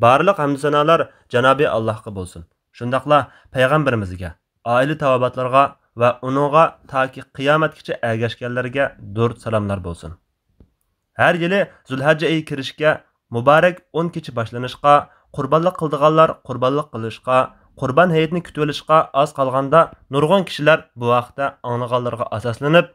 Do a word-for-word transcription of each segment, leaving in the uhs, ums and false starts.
بارلىق ھەمدۇسانالار جانابى ئاللاھقا بولسۇن. شۇنداقلا پەيغەمبىرىمىزگە، ئائىلە تاۋابىئاتلىرىغا ۋە ئۇنىڭغا تاكى قىيامەتكىچە ئەگەشكەنلەرگە دۇرۇت سالاملار بولسۇن. ھەر يىلى زۇلھەججە ئېيى كىرىشكە، مۇبارەك ئون كېچە باشلىنىشقا، قۇربانلىق قىلىدىغانلار قۇربانلىق قىلىشقا، قۇربان ھېيتنى كۈتۈۋېلىشقا ئاز قالغاندا، نۇرغۇن كىشىلەر بۇ ھەقتە ئاڭلىغانلىرىغا ئاساسلىنىپ،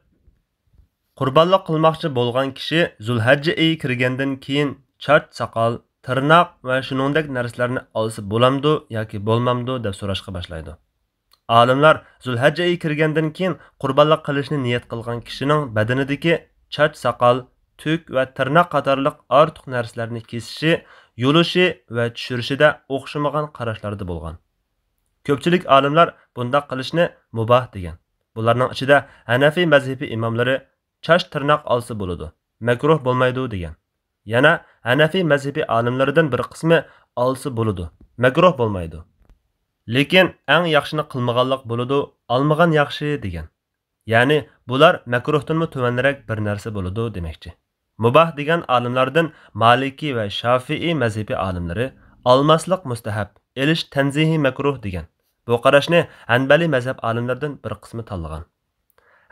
قۇربانلىق قىلماقچى بولغان كىشى زۇلھەججە ئېيى كىرگەندىن كېيىن چاچ، ساقال، تىرناق ۋە شۇنىڭدەك نەرسىلەرنى ئالسا بولامدۇ ياكى بولمامدۇ دەپ سوراشقا باشلايدۇ. ئالىملار زۇلھەججە ئېيى كىرگەندىن كېيىن قۇربانلىق قىلىشنى نىيەت قىلغان كىشىنىڭ بەدىنىدىكى چاچ، ساقال، تۈك ۋە تىرناق قاتارلىق ئارتۇق نەرسىلەرنى كېسىشى، يۇلۇشى ۋە چۈشۈرۈشىدە ئوخشىمىغان قاراشلاردا بولغان. كۆپچىلىك ئالىملار بۇنداق قىلىشنى مۇباھ دېگەن. بۇلارنىڭ ئىچىدە ھەنەفىي مەزھىپى ئىماملىرى چاچ، تىرناق ئالسا بولىدۇ، مەكرۇھ بولمايدۇ دېگەن. يەنە ھەنەفىي مەزھىپى ئالىملىرىدىن بىر قىسمى ئالسا بولىدۇ، مەكرۇھ بولمايدۇ. لېكىن ئەڭ ياخشىنى قىلمىغانلىق بولىدۇ، ئالمىغان ياخشى دېگەن. يەنى بۇلار مەكرۇھتىنمۇ تۆۋەنرەك بىر نەرسە بولىدۇ دېمەكچى. مۇباھ دېگەن ئالىملاردىن مالىكىي ۋە شافىئىي مەزھىپى ئالىملىرى ئالماسلىق مۇستەھەب، ئېلىش تەنزىھىي مەكرۇھ دېگەن. بۇ قاراشنى ھەنبەلىي مەزھەپ ئالىملىرىدىن بىر قىسمى تاللىغان.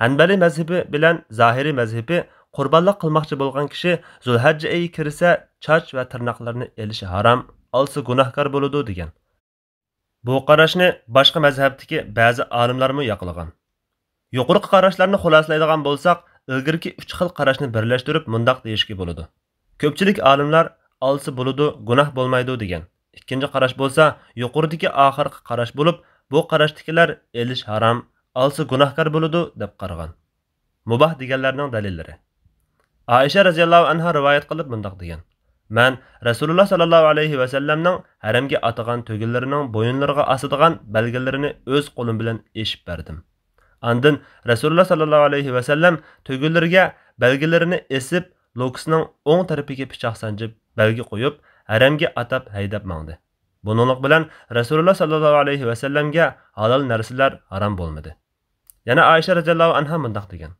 ھەنبەلىي مەزھىپى بىلەن زاھىرىي مەزھىپى قۇربانلىق قىلماقچى بولغان كىشى زۇلھەججە ئېيى كىرسە چاچ ۋە تىرناقلىرىنى ئېلىشى ھارام، ئالسا گۇناھكار بولىدۇ دېگەن. بۇ قاراشنى باشقا مەزھەپتىكى بەزى ئالىملارمۇ ياقلىغان. يۇقىرىقى قاراشلارنى خۇلاسىلايدىغان بولساق، ئىلگىرىكى ئۈچ خىل قاراشنى بىرلەشتۈرۈپ مۇنداق دېيىشكە بولىدۇ. كۆپچىلىك ئالىملار ئالسا بولىدۇ، گۇناھ بولمايدۇ دېگەن. ئىككىنچى قاراش بولسا يۇقىرىدىكى ئاخىرقى قاراش بولۇپ، بۇ قاراشتىكىلەر ئېلىش ھارام، ئالسا گۇناھكار بولىدۇ دەپ قارىغان. مۇباھ دېگەنلەرنىڭ دەلىللىرى. ئائىشە رەزىياللاھۇ ئەنھا رىۋايەت قىلىپ مۇنداق دېگەن: مەن رەسۇلۇللا ساللاللاھۇ ئەلەيھى ۋەسەللەمنىڭ ھەرەمگە ئاتىغان تۆگىلىرىنىڭ بويۇنلىرىغا ئاسىدىغان بەلگىلىرىنى ئۆز قولۇم بىلەن ئېشىپ بەردىم. ئاندىن رەسۇلۇللا ساللاللاھۇ ئەلەيھى ۋەسەللەم تۆگىلىرىگە بەلگىلىرىنى ئېسىپ، لوكىسىنىڭ ئوڭ تەرىپىگە پىچاق سانجىپ، بەلگە قويۇپ، ھەرەمگە ئاتاپ ھەيدەپ ماڭدى. بۇنىڭلىق بىلەن رەسۇلۇللا ساللاللاھۇ ئەلەيھى ۋەسەللەمگە ھالال نەرسىلەر ھارام بولمىدى. يەنە ئائىشە رەزىياللاھۇ ئەنھا مۇنداق دېگەن: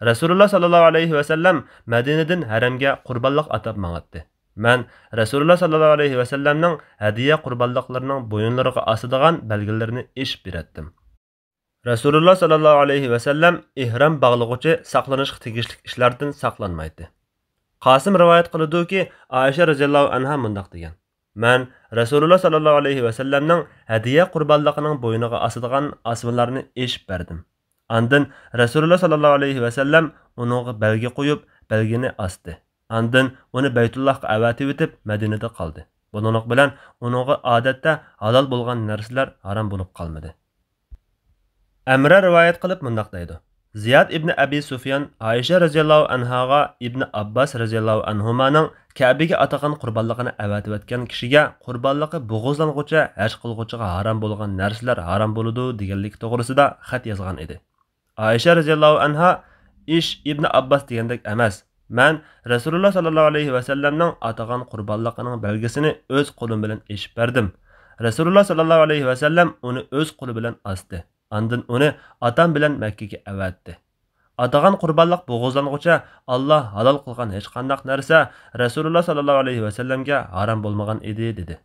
رەسۇلۇللا ساللاللاھۇ ئەلەيھى ۋەسەللەم مەدىنىدىن ھەرەمگە قۇربانلىق ئاتاپ ماڭاتتى. مەن رەسۇلۇللا ساللاللاھۇ ئەلەيھى ۋەسەللەمنىڭ ھەدىيە قۇربانلىقلىرىنىڭ بويۇنلىرىغا ئاسىدىغان بەلگىلىرىنى ئېشىپ بېرەتتىم. رەسۇلۇللا ساللاللاھۇ ئەلەيھى ۋەسەللەم ئېھرام باغلىغۇچى ساقلىنىشقا تېگىشلىك ئىشلاردىن ساقلانمايتتى. قاسىم رىۋايەت قىلىدۇكى، ئائىشە رەزىياللاھۇ ئەنھا مۇنداق دېگەن: مەن رەسۇلۇللا ساللاللاھۇ ئەلەيھى ۋەسەللەمنىڭ ھەدىيە قۇربانلىقىنىڭ بوينىغا ئاسىدىغان ئاسمىلارنى ئېشىپ بەردىم. ئاندىن رەسۇلۇللا ساللاللاھۇ ئەلەيھى ۋەسەللەم ئۇنىڭغا بەلگە قويۇپ، بەلگىنى ئاستى. ئاندىن ئۇنى بەيتۇللاھقا ئەۋەتىۋېتىپ، مەدىنىدە قالدى. بۇنىڭلىق بىلەن ئۇنىڭغا ئادەتتە ھالال بولغان نەرسىلەر ھارام بولۇپ قالمىدى. ئەمرە رىۋايەت قىلىپ مۇنداق دەيدۇ: زىياد ئىبنى ئەبى سۇفيان ئائىشە رەزىياللاھۇ ئەنھاغا ئىبنى ئابباس رەزىياللاھۇ ئەنھۇمانىڭ كەبىگە ئاتىغان قۇربانلىقىنى ئەۋەتىۋەتكەن كىشىگە قۇربانلىقى بوغۇزلانغۇچە ھەج قىلغۇچىغا ھارام بولغان نەرسىلەر ھارام بولىدۇ دېگەنلىكى توغرىسىدا خەت يازغان ئىدى. ئائىشە رەزىياللاھۇ ئەنھا: ئىش ئىبنى ئابباس دېگەندەك ئەمەس. مەن رەسۇلۇللا ساللاللاھۇ ئەلەيھى ۋەسەللەمنىڭ ئاتىغان قۇربانلىقىنىڭ بەلگىسىنى ئۆز قولۇم بىلەن ئېشىپ بەردىم. رەسۇلۇللا ساللاللاھۇ ئەلەيھى ۋەسەللەم ئۇنى ئۆز قولى بىلەن ئاستى. ئاندىن ئۇنى ئاتام بىلەن مەككىگە ئەۋەتتى. ئاتىغان قۇربانلىق بوغۇزلانغۇچە ئاللا ھالال قىلغان ھېچقانداق نەرسە رەسۇلۇللا ساللاللاھۇ ئەلەيھى ۋەسەللەمگە ھارام بولمىغان ئىدى، دېدى.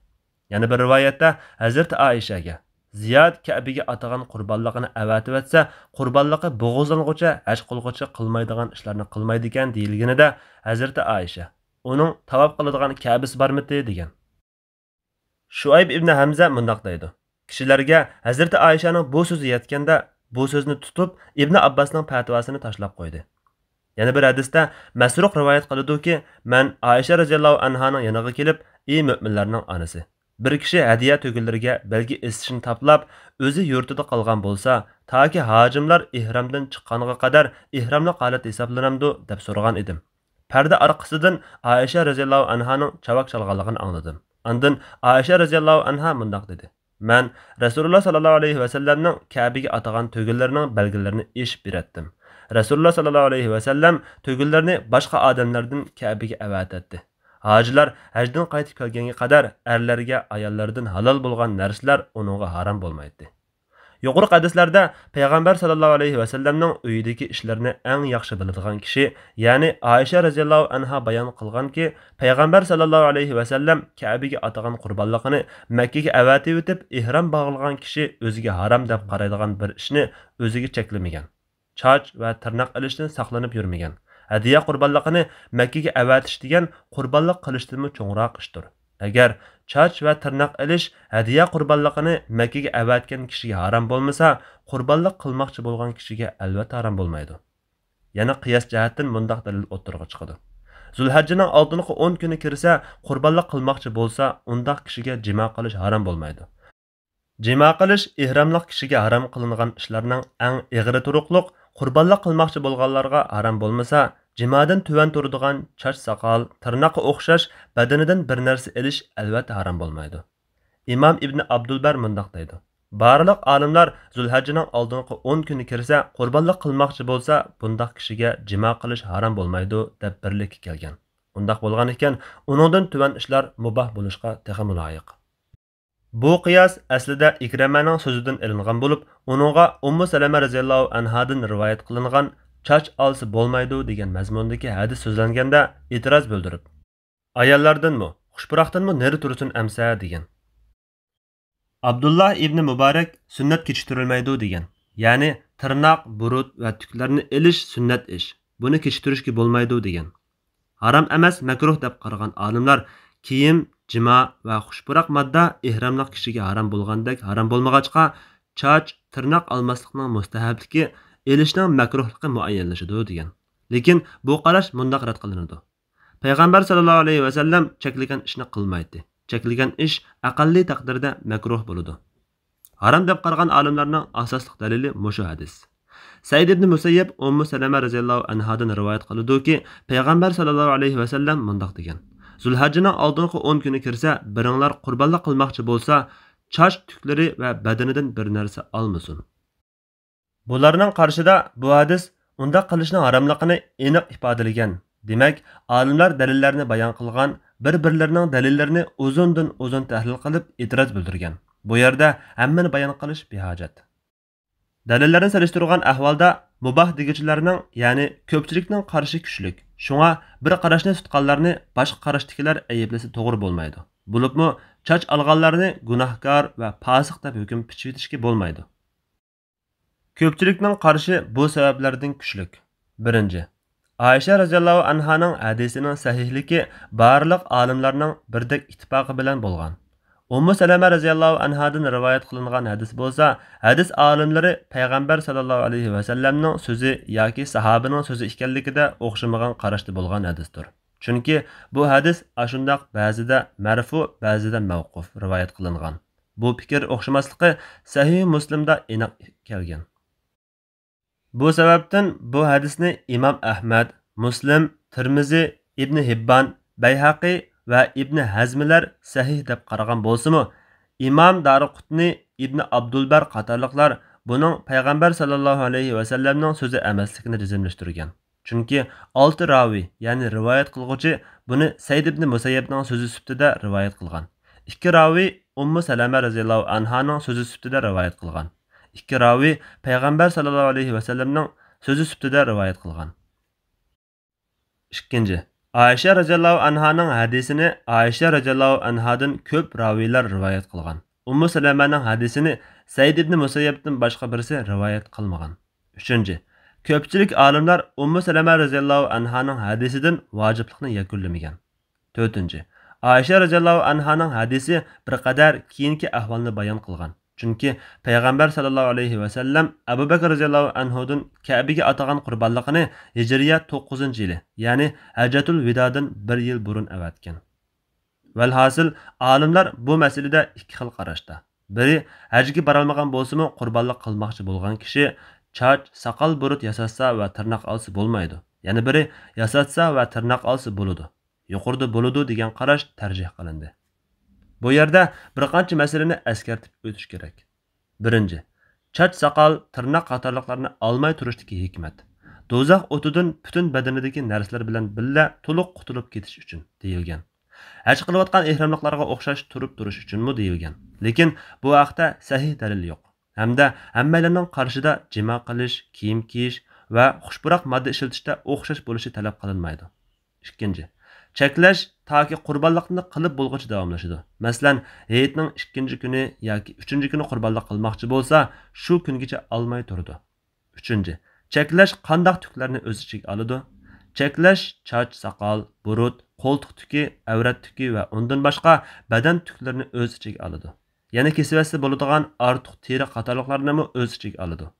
يەنە بىر رىۋايەتتە ھەزرىتى ئائىشەگە، زىياد كەبىگە ئاتىغان قۇربانلىقىنى ئەۋەتىۋەتسە، قۇربانلىقى بوغۇزلانغۇچە ھەج قىلغۇچە قىلمايدىغان ئىشلارنى قىلمايدىكەن، دېيىلگىنىدە، ھەزرىتى ئائىشە، ئۇنىڭ تاۋاپ قىلىدىغان كەبىسى بارمىتى؟ دېگەن. شۇئەيب ئىبنى ھەمزە مۇنداق دەيدۇ: كىشىلەرگە ھەزرىتى ئائىشەنىڭ بۇ سۆزى يەتكەندە، بۇ سۆزنى تۇتۇپ، ئىبنى ئابباسنىڭ پەتىۋاسىنى تاشلاپ قويدى. يەنە بىر ھەدىستە مەسرۇق رىۋايەت قىلىدۇكى، مەن ئائىشە رەزىياللاھۇ ئەنھانىڭ يېنىغا كېلىپ، ئى مۆمىنلەرنىڭ ئانىسى، بىر كىشى ھەدىيە تۆگىلىرىگە بەلگە ئېسىشنى تاپىلاپ، ئۆزى يۇرتىدا قالغان بولسا، تاكى ھاجىملار ئېھرامدىن چىققانغا قەدەر ئېھراملىق ھالەتتە ھېسابلىنامدۇ؟ دەپ سورىغان ئىدىم. پەردە ئارقىسىدىن ئائىشە رەزىياللاھۇ ئەنھانىڭ چاۋاك چالغانلىقىنى ئاڭلىدىم. ئاندىن ئائىشە رەزىياللاھۇ ئەنھا مۇنداق دېدى: مەن رەسۇلۇللا ساللاللاھۇ ئەلەيھى ۋەسەللەمنىڭ كەبىگە ئاتىغان تۆگىلىرىنىڭ بەلگىلىرىنى ئېشىپ بېرەتتىم. رەسۇلۇللا ساللاللاھۇ ئەلەيھى ۋەسەللەم تۆگىلىرىنى باشقا ئادەملەردىن كەبىگە ئەۋەتەتتى. ھاجىلار ھەجدىن قايتىپ كەلگەنگە قەدەر ئەرلەرگە ئاياللىرىدىن ھالال بولغان نەرسىلەر ئۇنىڭغا ھارام بولمايتتى. يۇقىرىقى ھەدىسلەردە پەيغەمبەر ساللاللاھۇ ئەلەيھى ۋەسەللەمنىڭ ئۆيىدىكى ئىشلىرىنى ئەڭ ياخشى بىلىدىغان كىشى، يەنى ئائىشە رەزىياللاھۇ ئەنھا بايان قىلغانكى، پەيغەمبەر ساللاللاھۇ ئەلەيھى ۋەسەللەم كەبىگە ئاتىغان قۇربانلىقىنى مەككىگە ئەۋەتىۋېتىپ، ئېھرام باغلىغان كىشى ئۆزىگە ھارام دەپ قارايدىغان بىر ئىشنى ئۆزىگە چەكلىمىگەن. چاچ ۋە تىرناق ئېلىشتىن ساقلىنىپ يۈرمىگەن. ھەدىيە قۇربانلىقىنى مەككىگە ئەۋەتىش دېگەن قۇربانلىق قىلىشتىنمۇ چوڭراق ئىشتۇر. ئەگەر چاچ ۋە تىرناق ئېلىش ھەدىيە قۇربانلىقىنى مەككىگە ئەۋەتكەن كىشىگە ھارام بولمىسا، قۇربانلىق قىلماقچى بولغان كىشىگە ئەلۋەتتە ھارام بولمايدۇ. يەنە قىياس جەھەتتىن مۇنداق دەلىل ئوتتۇرىغا چىقىدۇ. زۇلھەججىنىڭ ئالدىنقى ئون كۈنى كىرسە، قۇربانلىق قىلماقچى بولسا، ئۇنداق كىشىگە جىما قىلىش ھارام بولمايدۇ. جىما قىلىش ئېھراملىق كىشىگە ھارام قىلىنغان ئىشلارنىڭ ئەڭ ئېغىرى تۇرۇقلۇق، قۇربانلىق قىلماقچى بولغانلارغا ھارام بولمىسا، جىمادىن تۆۋەن تۇرىدىغان چاچ ساقال، تىرناققا ئوخشاش بەدىنىدىن بىر نەرسە ئېلىش ئەلۋەتتە ھارام بولمايدۇ. ئىمام ئىبنى ئابدۇلبەر مۇنداق دەيدۇ، بارلىق ئالىملار زۇلھەججىنىڭ ئالدىنقى ئون كۈنى كىرسە، قۇربانلىق قىلماقچى بولسا، بۇنداق كىشىگە جىما قىلىش ھارام بولمايدۇ دەپ بىرلىككە كەلگەن. ئۇنداق بولغان ئىكەن، ئۇنىڭدىن تۆۋەن ئىشلار مۇباھ بولۇشقا تېخىمۇ لايىق. بۇ قىياس ئەسلىدە ئىكرىمەنىڭ سۆزىدىن ئېلىنغان بولۇپ، ئۇنىڭغا ئۇممۇ سەلەمە رەزىياللاھۇ ئەنھادىن رىۋايەت قىلىنغان چاچ ئالسا بولمايدۇ دېگەن مەزمۇندىكى ھەدىس سۆزلەنگەندە ئېتىراز بىلدۈرۈپ، ئاياللاردىنمۇ، خۇش پۇراقتىنمۇ نېرى تۇرسۇن ئەمسە دېگەن. ئابدۇللا ئىبنى مۇبارەك سۈننەت كېچىكتۈرۈلمەيدۇ دېگەن. يەنى تىرناق، بۇرۇت ۋە تۈكلەرنى ئېلىش سۈننەت ئىش. بۇنى كېچىكتۈرۈشكە بولمايدۇ دېگەن. ھارام ئەمەس، مەكرۇھ دەپ قارىغان ئالىملار كىيىم، جىما ۋە خۇش پۇراق ماددا ئېھراملىق كىشىگە ھارام بولغاندەك ھارام بولمىغاچقا، چاچ، تىرناق ئالماسلىقنىڭ مۇستەھەبلىكى، ئېلىشنىڭ مەكرۇھلۇقى مۇئەييەنلىشىدۇ دېگەن. لېكىن بۇ قاراش مۇنداق رەت قىلىنىدۇ. پەيغەمبەر ساللاللاھۇ ئەلەيھى ۋەسەللەم چەكلىگەن ئىشنى قىلمايتتى. چەكلىگەن ئىش ئەقەللىي تەقدىردە مەكرۇھ بولىدۇ. ھارام دەپ قارىغان ئالىملارنىڭ ئاساسلىق دەلىلى مۇشۇ ھەدىس. سەئىد ئىبنى مۇسەييەب ئۇممۇ سەلەمە رەزىياللاھۇ ئەنھادىن رىۋايەت قىلىدۇكى، پەيغەمبەر ساللاللاھۇ ئەلەيھى ۋەسەللەم مۇنداق دېگەن، زۇلھەججىنىڭ ئالدىنقى ئون كۈنى كىرسە، بىرىڭلار قۇربانلىق قىلماقچى بولسا، چاچ تۈكلىرى ۋە بەدىنىدىن بىر نەرسە ئالمىسۇن. بۇلارنىڭ قارىشىدا بۇ ھەدىس ئۇنداق قىلىشنىڭ ھاراملىقىنى ئېنىق ئىپادىلىگەن. دېمەك، ئالىملار دەلىللەرنى بايان قىلغان، بىر-بىرلىرىنىڭ دەلىللىرىنى ئۇزۇندىن ئۇزۇن تەھلىل قىلىپ ئېتىراز بىلدۈرگەن. بۇ يەردە ھەممىنى بايان قىلىش بىھاجەت. دەلىللەرنى سېلىشتۇرغان ئەھۋالدا مۇباھ دېگۈچىلەرنىڭ، يەنى كۆپچىلىكنىڭ قارىشى كۈچلۈك. شۇڭا بىر قاراشنى تۇتقانلارنى باشقا قاراشتىكىلەر ئەيىبلىسە توغرا بولمايدۇ. بولۇپمۇ چاچ ئالغانلارنى گۇناھكار ۋە پاسىق دەپ ھۆكۈم پىچىۋېتىشكە بولمايدۇ. كۆپچىلىكنىڭ قارىشى بۇ سەۋەبلەردىن كۈچلۈك. بىرىنچى، ئائىشە رەزىياللاھۇ ئەنھانىڭ ھەدىسىنىڭ سەھىھلىكى بارلىق ئالىملارنىڭ بىردەك ئىتتىپاقى بىلەن بولغان. ئۇممۇ سەلەمە رەزىياللاھۇ ئەنھادىن رىۋايەت قىلىنغان ھەدىس بولسا، ھەدىس ئالىملىرى پەيغەمبەر ساللاللاھۇ ئەلەيھى ۋەسەللەمنىڭ سۆزى ياكى ساھابىنىڭ سۆزى ئىكەنلىكىدە ئوخشىمىغان قاراشتا بولغان ھەدىستۇر. چۈنكى بۇ ھەدىس ئاشۇنداق بەزىدە مەرفۇ، بەزىدە مەۋقۇف رىۋايەت قىلىنغان. بۇ پىكىر ئوخشىماسلىقى سەھىھ مۇسلىمدا ئېنىق كەلگەن. بۇ سەۋەبتىن بۇ ھەدىسنى ئىمام ئەھمەد، مۇسلىم، تىرمىزى، ئىبنى ھىببان، بەيھەقى ۋە ئىبنى ھەزملەر سەھىھ دەپ قارىغان بولسىمۇ، ئىمام دارىقۇتنى، ئىبنى ئابدۇلبەر قاتارلىقلار بۇنىڭ پەيغەمبەر ساللاللاھۇ ئەلەيھى ۋەسەللەمنىڭ سۆزى ئەمەسلىكىنى جەزملەشتۈرگەن. چۈنكى ئالتە راۋى، يەنى رىۋايەت قىلغۇچى بۇنى سەئىد ئىبنى مۇسەييەبنىڭ سۆزى سۈپىتىدە رىۋايەت قىلغان. ئىككى راۋى ئۇممۇ سەلەمە رەزىياللاھۇ ئەنھانىڭ سۆزى سۈپىتىدە رىۋايەت قىلغان. ئىككى راۋى پەيغەمبەر ساللاللاھۇ ئەلەيھى ۋەسەللەمنىڭ سۆزى سۈپىتىدە رىۋايەت قىلغان. ئىككىنچى، ئائىشە رەزىياللاھۇ ئەنھانىڭ ھەدىسىنى ئائىشە رەزىياللاھۇ ئەنھادىن كۆپ راۋىيلار رىۋايەت قىلغان. ئۇممۇ سەلەمەنىڭ ھەدىسىنى سەئىد ئىبنى مۇسەييەبتىن باشقا بىرسى رىۋايەت قىلمىغان. ئۈچىنچى، كۆپچىلىك ئالىملار ئۇممۇ سەلەمە رەزىياللاھۇ ئەنھانىڭ ھەدىسىدىن ۋاجىپلىقنى يەكۈنلىمىگەن. تۆتىنچى، ئائىشە رەزىياللاھۇ ئەنھانىڭ ھەدىسى بىر قەدەر كېيىنكى ئەھۋالنى بايان قىلغان. چۈنكى پەيغەمبەر ساللاللاھۇ ئەلەيھى ۋەسەللەم ئەبۇ بەكرى رەزىياللاھۇ ئەنھۇدىن كەبىگە ئاتىغان قۇربانلىقىنى ھىجرىيە توققۇزىنچى يىلى، يەنى ھەججەتۇل ۋىدادىن بىر يىل بۇرۇن ئەۋەتكەن. ۋەلھاسىل، ئالىملار بۇ مەسىلىدە ئىككى خىل قاراشتا. بىرى، ھەجگە بارالمىغان بولسىمۇ، قۇربانلىق قىلماقچى بولغان كىشى چاچ، ساقال، بۇرۇت ياساتسا ۋە تىرناق ئالسا بولمايدۇ. يەنە بىرى، ياساتسا ۋە تىرناق ئالسا بولىدۇ. يۇقىرىدا بولىدۇ دېگەن قاراش تەرجىھ قىلىندى. بۇ يەردە بىر قانچە مەسىلىنى ئەسكەرتىپ ئۆتۈش كېرەك. بىرىنچى، چاچ، ساقال، تىرناق قاتارلىقلارنى ئالماي تۇرۇشتىكى ھېكمەت. دوزاخ ئوتىدىن پۈتۈن بەدىنىدىكى نەرسىلەر بىلەن بىللە تولۇق قۇتۇلۇپ كېتىش ئۈچۈن دېيىلگەن. ھەج قىلىۋاتقان ئېھراملىقلارغا ئوخشاش تۇرۇپ تۇرۇش ئۈچۈنمۇ دېيىلگەن. لېكىن بۇ ھەقتە سەھىھ دەلىل يوق. ھەمدە ھەممەيلەننىڭ قارىشىدا جىما قىلىش، كىيىم كىيىش ۋە خۇش پۇراق ماددا ئىشلىتىشتە ئوخشاش بولۇشى تەلەپ قىلىنمايدۇ. ئىككىنچى، چەكلەش تاكى قۇربانلىقنى قىلىپ بولغۇچە داۋاملىشىدۇ. مەسىلەن، ھېيتنىڭ ئىككىنچى كۈنى ياكى ئۈچىنچى كۈنى قۇربانلىق قىلماقچى بولسا، شۇ كۈنگىچە ئالماي تۇرىدۇ. ئۈچىنچى، چەكلەش قانداق تۈكلەرنى ئۆز ئىچىگە ئالىدۇ؟ چەكلەش چاچ، ساقال، بۇرۇت، قولتۇق تۈكى، ئەۋرەت تۈكى ۋە ئۇندىن باشقا بەدەن تۈكلىرىنى ئۆز ئىچىگە ئالىدۇ. يەنە كېسىۋەتسە بولىدىغان ئارتۇق تېرە قاتارلىقلارنىمۇ ئۆز ئىچىگە ئالىدۇ.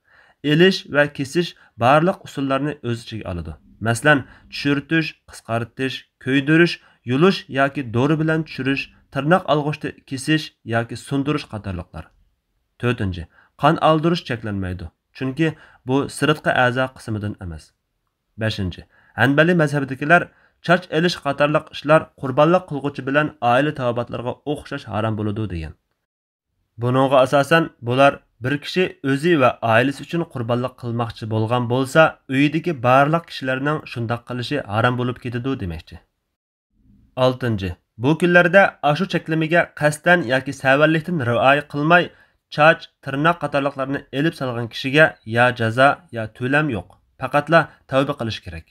ئېلىش ۋە كېسىش بارلىق ئۇسۇللارنى ئۆز ئىچىگە ئالىدۇ. مەسىلەن، چۈشۈرتۈش، قىسقارتىش، كۆيدۈرۈش، يۇلۇش ياكى دورا بىلەن چۈشۈرۈش، تىرناق ئالغۇچتا كېسىش ياكى سۇندۇرۇش قاتارلىقلار. تۆتىنچى، قان ئالدۇرۇش چەكلەنمەيدۇ، چۈنكى بۇ سىرتقى ئەزا قىسمىدىن ئەمەس. بەشىنچى، ھەنبەلىي مەزھەبىدىكىلەر چاچ ئېلىش قاتارلىق ئىشلار قۇربانلىق قىلغۇچى بىلەن ئائىلە تاۋابىئاتلىرىغا ئوخشاش ھارام بولىدۇ دېگەن. بۇنىڭغا ئاساسەن، بۇلار بىر كىشى ئۆزى ۋە ئائىلىسى ئۈچۈن قۇربانلىق قىلماقچى بولغان بولسا، ئۆيىدىكى بارلىق كىشىلەرنىڭ شۇنداق قىلىشى ھارام بولۇپ كېتىدۇ دېمەكچى. ئالتىنچى، بۇ كۈنلەردە ئاشۇ چەكلىمىگە قەستەن ياكى سەۋەنلىكتىن رىئايە قىلماي، چاچ، تىرناق قاتارلىقلارنى ئېلىپ سالغان كىشىگە يا جازا، يا تۆلەم يوق، پەقەتلا تەۋبە قىلىش كېرەك.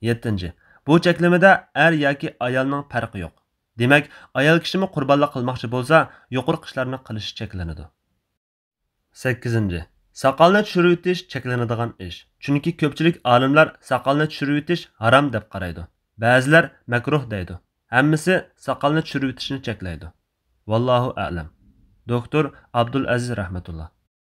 يەتتىنچى، بۇ چەكلىمىدە ئەر ياكى ئايالنىڭ پەرقى يوق. دېمەك، ئايال كىشىمۇ قۇربانلىق قىلماقچى بولسا، يۇقىرىقى ئىشلارنى قىلىشى چەكلىنىدۇ. سەككىزىنچى، ساقالنى چۈشۈرۈۋېتىش چەكلىنىدىغان ئىش. چۈنكى كۆپچىلىك ئالىملار ساقالنى چۈشۈرۈۋېتىش ھارام دەپ قارايدۇ. بەزىلەر مەكرۇھ دەيدۇ. ھەممىسى ساقالنى چۈشۈرۈۋېتىشنى چەكلەيدۇ. ۋاللاھۇ ئەلەم. دوكتور ئابدۇلئەزىز رەھمەتۇللا.